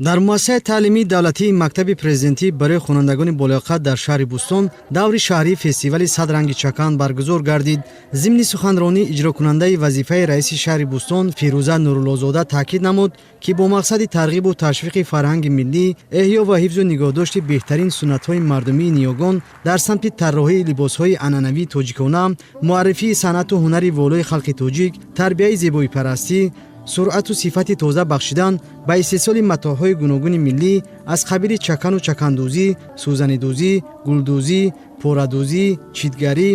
Дар муассисаи таълимии давлатии мактаби президентӣ барои хонандагони болаёқат дар шаҳри Бӯстон даври шаҳрии фестивали «Сад ранги чакан» баргузор гардид. Зимни суханронӣ иҷрокунандаи вазифаи раиси шаҳри Бӯстон Фирӯза Нуруллозода таъкид намуд, ки бо мақсади тарғибу ташвиқи фарҳанги миллӣ, эҳё ва ҳифзу нигоҳдошти беҳтарин суннатҳои мардумии ниёгон дар самти тарроҳии либосҳои анъанавии тоҷикона, муаррифии санъату ҳунари волои халқи тоҷик, тарбияи зебоипарастӣ, суръату сифати тоза бахшидан ба истеҳсоли матоъҳои гуногуни миллӣ аз қабили чакану чакандӯзӣ, сӯзанидӯзӣ, гулдӯзӣ, порадӯзӣ, читгарӣ,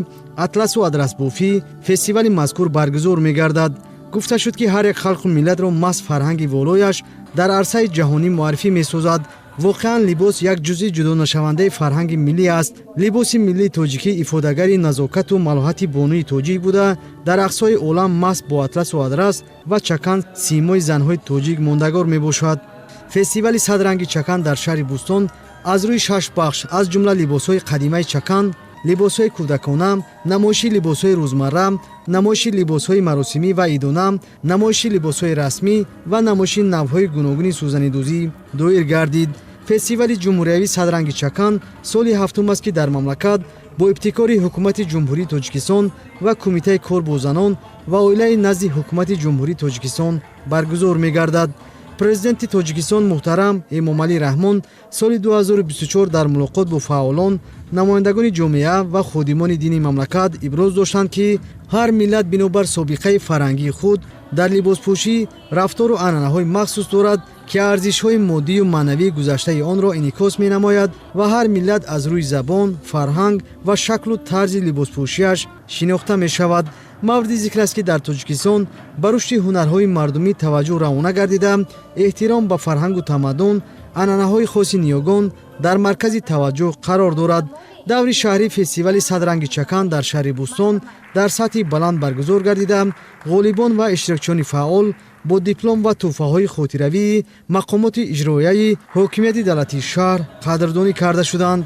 атласу адрасбофӣ фестивали мазкур баргузор мегардад. Гуфта шуд, ки ҳар як халқу миллатро маҳз фарҳанги волояш дар арсаи ҷаҳонӣ муаррифӣ месозад. Воқеан, либос як ҷузъи ҷудонашавандаи фарҳанги миллӣ аст. Либоси миллии тоҷикӣ ифодагари назокату малоҳати бонуи тоҷик буда, дар ақсои олам маҳз бо атласу адрас ва чакан симои занҳои тоҷик мондагор мебошад. Фестивали «Сад ранги чакан» дар шаҳри Бӯстон аз рӯи шаш бахш, аз ҷумла либосҳои қадимаи чакан, либосҳои кӯдакона, намоиши либосҳои рӯзмарра, намоиши либосҳои маросимӣ ва идона, намоиши либосҳои расмӣ ва намоиши навъҳои гуногуни сӯзанидӯзӣ доир гардид. Фестивали ҷумҳуриявии «Сад ранги чакан» соли ҳафтум аст, ки дар мамлакат бо ибтикори Ҳукумати Ҷумҳурии Тоҷикистон ва Кумитаи кор бо занон ва оилаи назди Ҳукумати Ҷумҳурии Тоҷикистон баргузор мегардад. Президенти Тоҷикистон муҳтарам Эмомалӣ Раҳмон соли 2024 дар мулоқот бо фаъолон, намояндагони ҷомеа ва ходимони дини мамлакат иброз доштанд, ки ҳар миллат бинобар собиқаи фарҳангии худ дар либоспӯшӣ рафтору анъанаҳои махсус дорад, ки арзишҳои моддию маънавии гузаштаи онро инъикос менамояд, ва ҳар миллат аз рӯи забон, фарҳанг ва шаклу тарзи либоспӯшиаш шинохта мешавад. Мавриди зикр аст, ки дар Тоҷикистон ба рушди ҳунарҳои мардумӣ таваҷҷӯҳ равона гардида, эҳтиром ба фарҳангу тамаддун, анъанаҳои хоси ниёгон дар маркази таваҷҷӯҳ қарор дорад. Даври шаҳрии фестивали «Сад ранги чакан» дар шаҳри Бӯстон дар сатҳи баланд баргузор гардида, ғолибон ва иштирокчиёни фаъол бо диплом ва тӯҳфаҳои хотиравии мақомоти иҷроияи ҳокимияти давлатии шаҳр қадрдонӣ карда шуданд.